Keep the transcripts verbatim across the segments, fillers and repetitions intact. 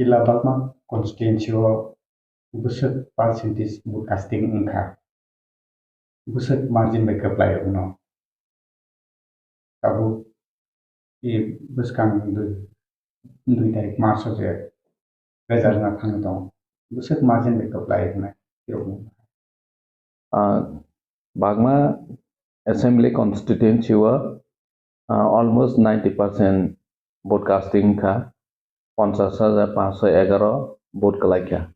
Kila Bagma constituency o bwswk percentage vote casting wngkha? Bwswk margin bai kwplai wngno? Tabuk i bwskang dui, dui tarik March o je result na thangwi tongo. Bwswk margin bai kwplai wngnai? Ah, Bagma Assembly Constituency o, ah, almost ninety percent vote casting wngkha, ponchash hajar panchsho egaro vote kwlaikha.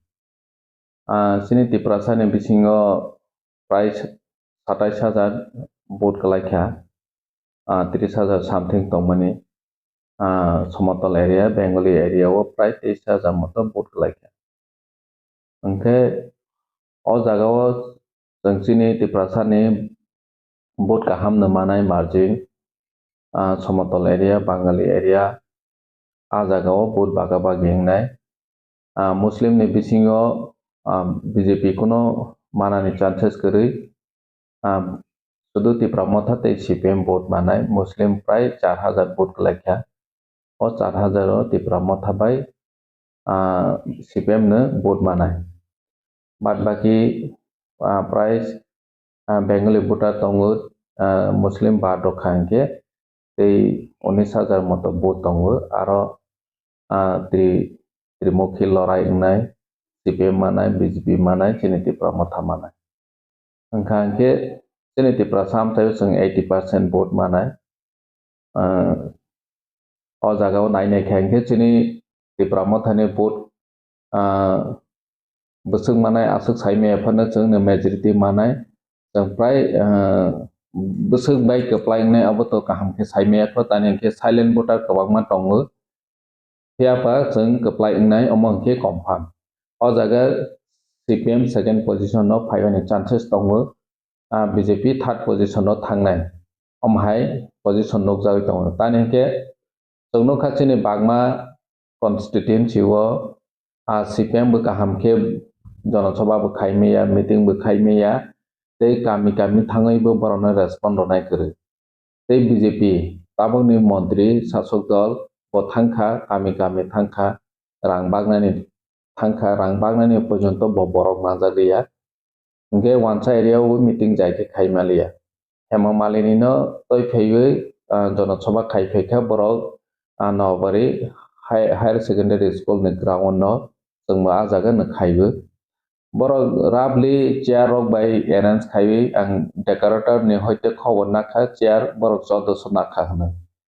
Ah, chini Tiprasani bisingo prai satais hajar vote kwlaikha, ah, tris hajar something tongmani, ah, Somotol area, Bengali area o prai teis hajar moto vote kwlaikha. Hwnkhe o jagao chwng chini Tiprasani vote kaham no manai margin, ah, Somotol area, Bangali area, ah jagao vote baga bagi wngnai. Ah, Muslim ni bisingo, ah, B J P kuno manani chances kwrwi. Ah, sudu Tipra Motha tei C P M vote manai, Muslim prai char hajar vote kwlaikha. O char hajar o Tipra Motha bai, ah, C P M no vote manai. Bad baki, ah, prai, ah, Bengali voter tongo, ah, Muslim baad rok kha hwnkhe tei unis hajar moto vote tongo, aro, ah, Tri-, Trimukhi lorai wngnai, C P M manai, B J P manai, chini Tipra Motha manai. Wngkha hwnkhe chini Tiprasa amchaio chwng eighty percent vote manai. Ah, o jagao nai nai kha hwnkhe chini Tipra Mothani vote, ah, bwswk manai aswk saimaya phano chwngno majority manai. Chwng prai, ah, bwswk bai kwplai wngnai abo to kaham khe saimaya kho, tani hwnkhe silent voter kwbangma tongo. Phiya ba chwng kwplai wngnai, omo hwnkhe confirm. O jaga C P M second position no phaimani chances tongo, ah, B J P third position no thangnai, omo hai position nukjagwi tongo. Tani hwnkhe chwng nukha chini Bagma constituency o, ah, C P M bo kaham khe jonosabha bo khai maya, meeting bo khai maya, tei kami kami thangwi bo borokno respond rwnai kwrwi. Tei B J P tabukni montri sasok dol bo thangkha, kami kami thangkha, rang baknani thangkha, rang baknani porjonto bo borok manjak liya. Hwnkhe wansa area o meeting jai khe khai maliya. Hema Malini no twi phaiwi, ah, jonosabha khai phaikha borok, ah, Nobari High-, Higher Secondary School ni ground no chwngbo ah jaga no khaiwi. Borok roughly chair rok bai arrange khaiwi ang decorator ni hoite khobor nakha chair borok choddo so nakha hwnwi.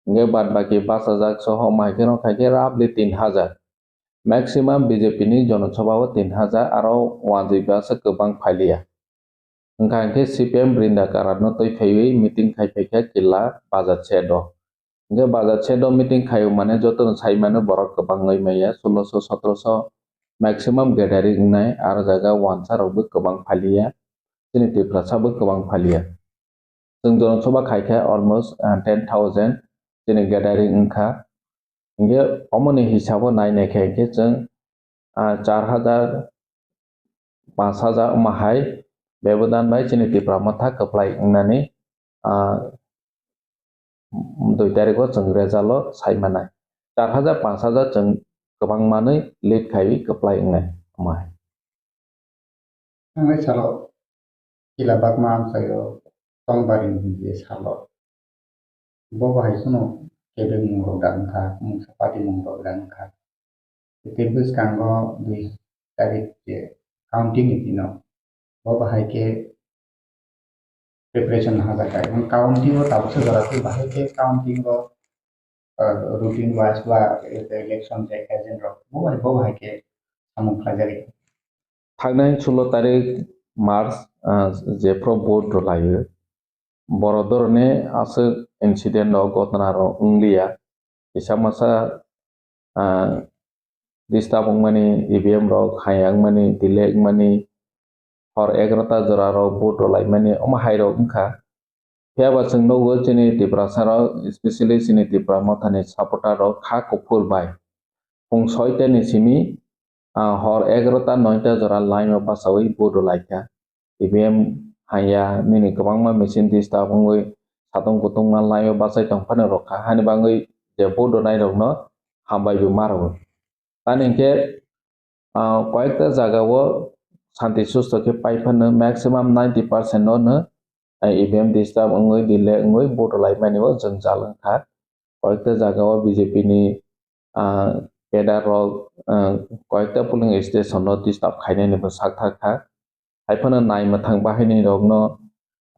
Hwnkhe bad baki bachajak soho maikhe rok khaikhe roughly tin hajar. Maximum B J P ni jonosabha o tin hajar aro wanjwi basa kwbang phailiya. Wngkha hwnkhe C P M Brinda Karat no twi phaiwi meeting khai phaikha Killa Bazar Shed o. Hwnkhe Bazar Shed o meeting khaio mane jotono sai mano borok kwbang wngwi maya, sulosho sotrosho maximum gathering wngnai, aro jaga wansa rokbo kwbang phailiya, chini Tiprasa bo kwbang phailiya. Chwng jonosabha khaikha almost, ah, ten thousand chini gathering wngkha. Hwnkhe omoni hisabo nai nai khe hwnkhe chwng, ah, char hajar, panch hajar omo hai bebodan bai chini Tipra Motha kwplai wngnani, ah, dui tarikh o chwng result o sai manai. Char hajar, panch hajar chwng kwbang manwi lead khaiwi kwplai wngnai omo hai. Thangnai salo Kila Bagma amchaio tongbarini hinwi salo. Bo bahai kheno kebengmung rok da wngkha, mungsa patimung rok da wngkha. Tei bwskango dui tarik je counting ni dino bo bahai khe preparation hajakha. Counting o tabuksa jora khe bahai khe counting o, ah, routine wise ba election je agent rok bo bahai, bo bahai khe samung khlaijagwi. Thangnai sulo tarik March, ah, jephru vote rwlaio. Borok doroni aswk incident rok, ghotona rok wngliya. Kisa masa, ah, disturb wngmani, E V M rok haya wngmani, delay wngmani, hor egarota jora rok vote rwlaimani, omo hai rok wngkha. Phiya ba chwng nukgo chini Tiprasa rok, especially chini Tipra Mothani supporter rok kha kuphur bai. Phung soita ni simi, ah, hor egarota noita jora line o bachawi vote rwlaikha. E V M haya nini kwbangma machine disturb wngwi satung kutung ma line o bachai tongphano rwkha. Hani bagwi je vote rwnairokno hambai bo ma rwo. Tani hwnkhe, ah, koyekta jagao shanti susto khe pai phano maximum ninety percent no no, ah, E V M disturb wngwi delay wngwi vote rwlaimani o jwngjal wngkha. Koyekta jagao B J P ni, ah, cadre rok, ah, koyekta polling station no disturb khainani bo sak thak kha. Hai phano nai mwthang bahaini rokno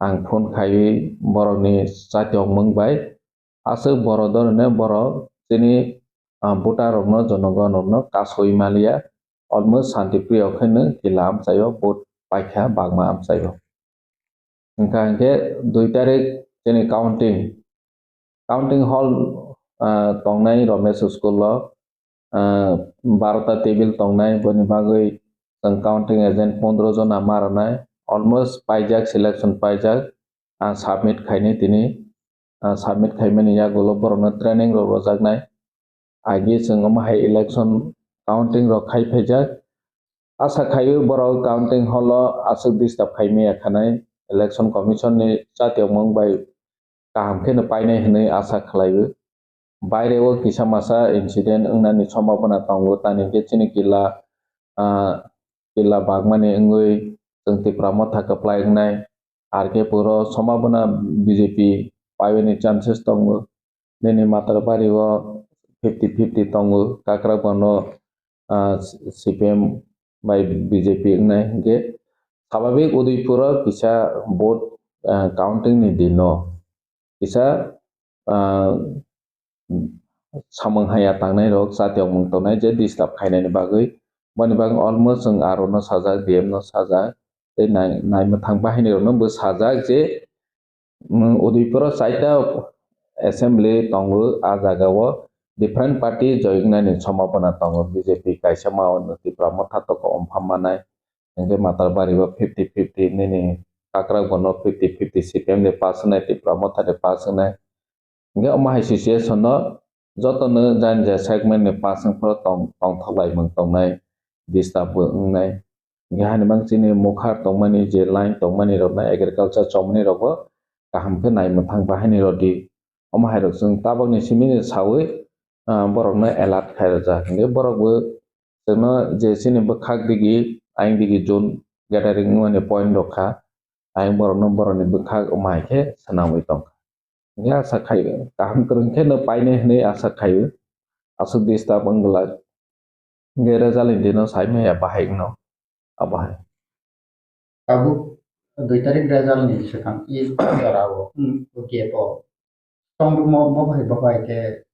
ang phone khaiwi borokni chatiokmung bai aswk borok dorone borok chini, ah, voter rokno, jonogon rokno kasui maliya, almost shanti priyo kheno kila amchaio vote paikha bagma amchaio. Hwnkha hwnkhe dui tarik chini counting, counting hall, ah, tongnai Ramesh school o, ah, barota table tongnai, boni bagwi chwng counting agent pondro jona ma rwnai, almost paijak, selection paijak, ah, submit khainai tini, ah, submit khaimani yagulo borokno training rok rwjaknai. Agi chwng omo hai election counting rok khai phaijak. Asa khaio borok counting hall o aswk disturb khai maya khanai, election commission ni chatiokmung bai kaham kheno painai hwnwi asa khlaio. Baire o kisa masa incident wngnani sombhabona tongo, tani hwnkhe chini kila, ah, kila bagmani wngwi chwng Tipra Motha kwplai wngnai, R K Puro sombhabona B J P paiwini chances tongo. Nini Matarbario fifty fifty tongo, Kakrabono, ah, C P M bai B J P wngnai hwnkhe, swababik Udaipuro kisa vote, ah, counting ni dino kisa, ah, samung haya tangnai rok, chatiokmung tongnai je disturb khainani bagwi, boni bagwi almost chwng R O no sajak, D M no sajak, tei nai-, naimwthang bahaini rokno bo sajak je, mm, Udaipuro chaita assembly tongo, a jagao different party joinani sombhabona tongo, B J P kaisa ma-o Tipra Motha toko ompham manai, hwnkhe Matarbari o fifty fifty nini Kakrabon o fifty fifty C P M de pass wngnai, Tipra Motha de pass wngnai. Hwnkhe omo hai situation no jotono jani je segment ni pass wngphuru tong, tongthok laimung tongnai, disturb bo wngnai. Hwnkhe hani mang chini mukhar tongmani je line tongmani rokno agriculture chomani rokbo kaham khe naimwthang bahaini rodi. Omo hai rok chwng tabokni simi sawi, ah, borokno alert khai rwjak. Hwnkhe borok bo chwngno je chini bwkhak digi, ayang digi zone gathering wngmani point rok kha, ayang borokno borokni bwkhak omo hai khe swnamwi tongkha. Hwnkhe asa khaio, kaham kwrwng khe no painai hwnwi asa khaio, aswk disturb wng glak. Hwnkhe result ni dino sai maya bahai wngno, abo hai. Tabuk dui tarik result ni swkang i jora o, hmm, o gap o. Tong mo, mo bahai, bo bahai khe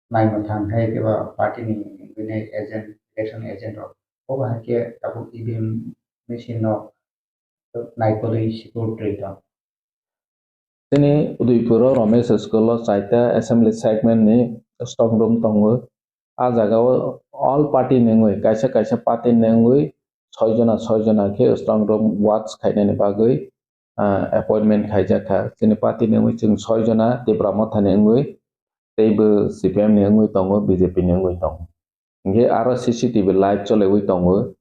naimwthang khai khe ba party ni bini agent, election agent rok. Bo bahai khe tabuk E V M machine no naikolwi security tong. Chini Udaipur o Ramesh School o chaita assembly segment ni strong room tongo. A jaga o all party ni wngwi, kaisa kaisa party ni wngwi soi jona, soi jona khe strong room watch khainani bagwi, ah, appointment khaijak kha. Chini party ni wngwi chwng soi jona, Tipra Motha ni wngwi, tei bo C P M ni wngwi tongo, B J P ni wngwi tongo. Hwnkhe aro C C T V live choliwi tongo.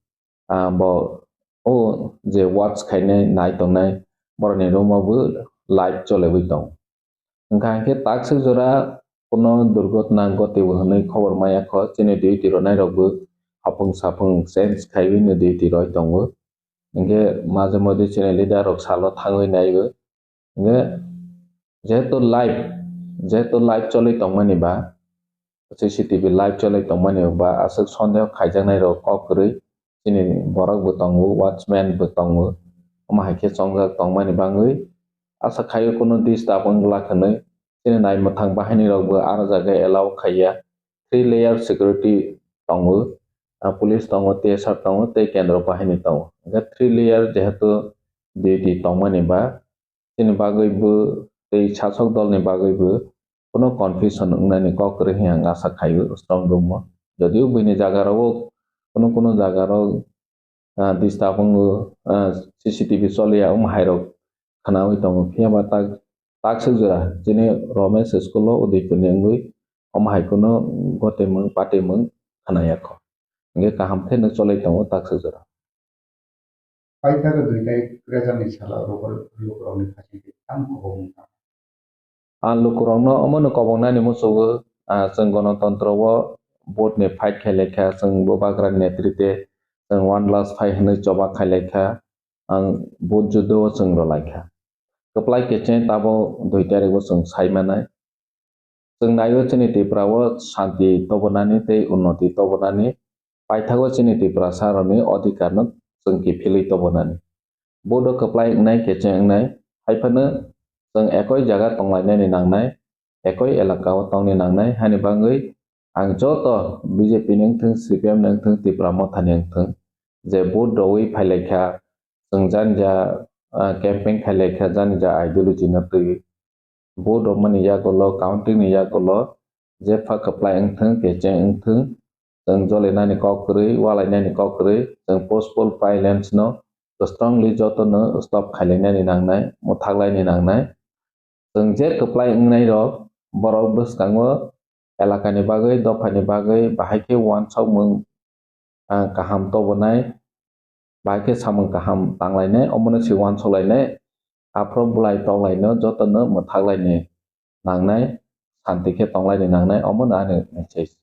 Ah, bo o je watch khainai nai tongnai borokni room o bo live choliwi tongo. Hwnkha hwnkhe takswk jora kuno durgotna gotio hwnwi khobor maya kho, chini duty rwnai rokbo hapung sapung change khaiwi no duty roi tongo. Hwnkhe majhe moddhe chini leader rok salo thangwi naiwi. Hwnkhe jehetu live, jehetu live choli tongmani ba, C C T V live choli tongmani ba aswk sondeho khaijaknai rok kok kwrwi chini borok bo tongo, watchman bo tongo, omo hai khe chongjak tongmani bagwi asa khaio kuno disturb wng glak hwnwi chini naimwthang bahaini rok bo aro jaga allow khaiya. Three layer security tongo, ah, police tongo, T S R tongo tei kendro bahini tongo. Hwnkhe three layer jehetu duty tongmani ba, chini bagwi bo tei sasok dolni bagwi bo kuno confusion wngnani kok kwrwi hwnwi ang asa khaio strong room o. Jodio buini jaga rogo kuno kuno jaga rok, ah, disturb wngo, ah, C C T V choliya omo hai rok khwnawi tongo. Phiya ba tak, takswk jora chini Ramesh school o Udaipur ni wngwi omo hai kuno gotemung patemung khwnaya kho. Hwnkhe kaham khe no cholai tongo takswk jora. Paithak dui tarik result ni salo lukurokni khachingtwi tamo kobokmung tamo? Ang lukurokno omono koboknani muchungo, ah, chwng gonotontro o vote ni fight khai lai kha, chwng bubagra ni netrite chwng one last fight hwnwi choba khai lai kha, ang vote judo o chwng rw lai kha. Kwplai kecheng tabo dui tarik o chwng sai manai. Chwng naio chini Tripura o shanti tobonani tei unnoti tobonani paithago chini Tiprasa rokni odhikar no chwng kiphilwi tobonani. Vote o kwplai wngnai kecheng wngnai, haiphano chwng ekoi jaga tonglainani nangnai, ekoi elaka o tongni nangnai, hani bangwi ang joto B J P ni wngthwng, C P M ni wngthwng, Tipra Motha ni wngthwng, je vote rwui phailaikha, chwng jani ja, ah, campaign khailaikha, jani ja ideology no twi vote rwmani yagulo, counting ni yagulo, jepha kwplai wngthwng, kecheng wngthwng, chwng jolinani kok kwrwi, walainani kok kwrwi, chwng post poll violence no strongly jotono stop khailainani nangnai, mwthaklaini nangnai. Chwng je kwplai wngnai rok, borok bwskango elakani bagwi, dophani bagwi bahai khe uansukmung, ah, kaham tobonai, bahai khe samung kaham tanglainai, omono se uansuk lainai, aphuru bwlai toklaino jotono mwthaklaini nangnai, shanti khe tonglaini nangnai, omono ani message.